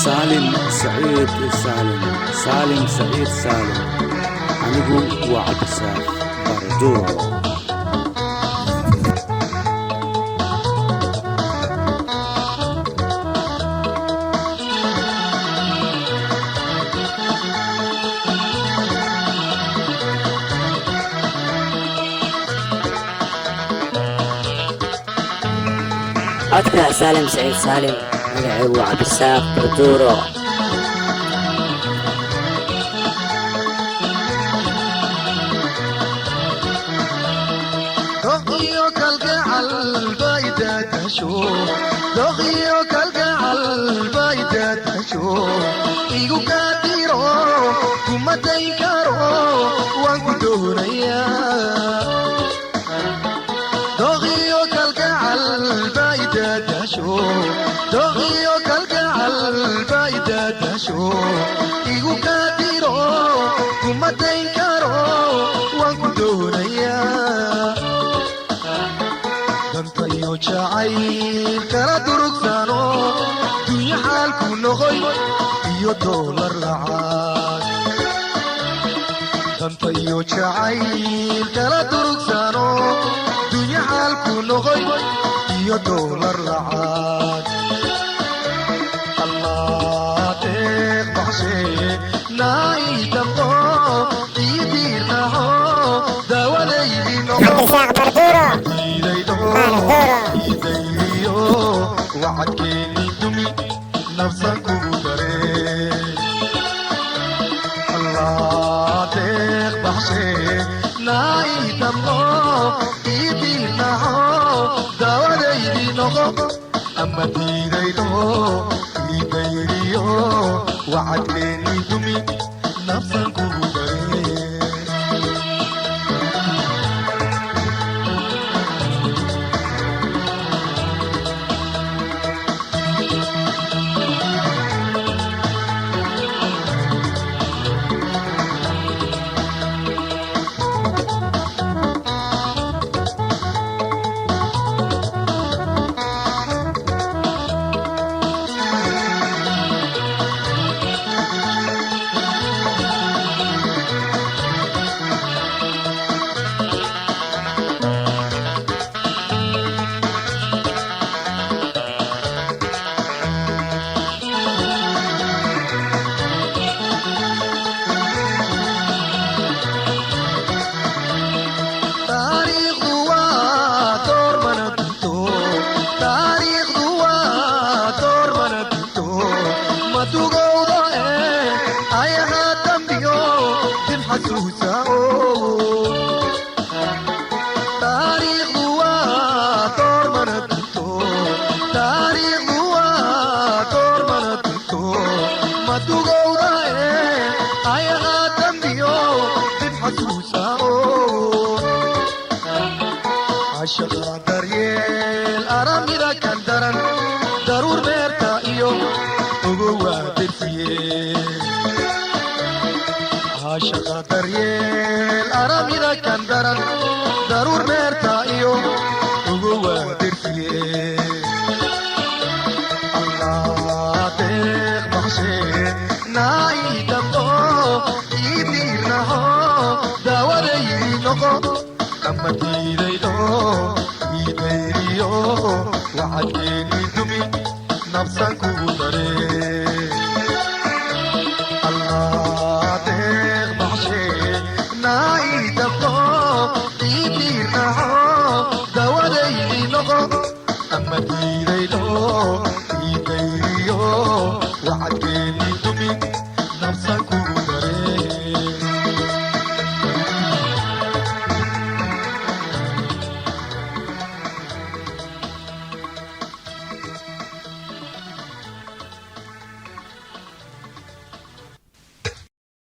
Saalim Saciid Saalim, Saalim Saciid Saalim. Anigu waa Cabdisaaq Barduuro. Codka Saalim Saciid Saalim, magacaygu waa Cabdisaaq Barduuro. Doqiyo kalgacal baydatasho, doqiyo kalgacal baydatasho, igu kaadiro kuma dayn karo, waan ku doonayaa. Doqiyo kalgacal baydatasho, doqiyo kalgacal baydatasho, igu kaadiro kuma dayn karo, waan ku doonayaa. Dantayo jacayl kala durugsano, dunyo xaalku noqoy iyo doolar lacag. Dantayo jacayl kala durugsano, dunyo xaalku noqoy iyo doolar lacag. Allah deeq baxshe naidamqo idiirnaho daawadaydi noqo. Cabdisaaq Barduuro. Idayriyo wacadkeeni dumi, nafsan kugu dare. Allah deeq baxshe naidamqo idiirnaho daawadaydi noqo, ama diidaydo idayriyo wacadkeeni dumi, nafsan kugu dare. Taariikhdu waa door mana dunto, taariikhdu waa door mana dunto, madugowda ee ayaha dambiyo dib xasuusa o. Taariikhdu waa door mana dunto, taariikhdu waa door mana dunto, madugowda ee ayaha dambiyo dib xasuusa o. Cashaqa daryeel aramida kan daran, daruur beerta iyo ogo waa dersiye. Cashaqa daryeel aramida kan daran, daruur beerta iyo ogo waa dersiye. Allah deeq baxshe naidamqo idiirnaho daawadaydi noqo, ama diidaydo idayriyo wacadkeeni dumi, nafsan kugu dare. Allah deeq baxshe naidamqo idiirnaho daawadaydi noqo, ama diidaydo idayriyo wacadkeeni.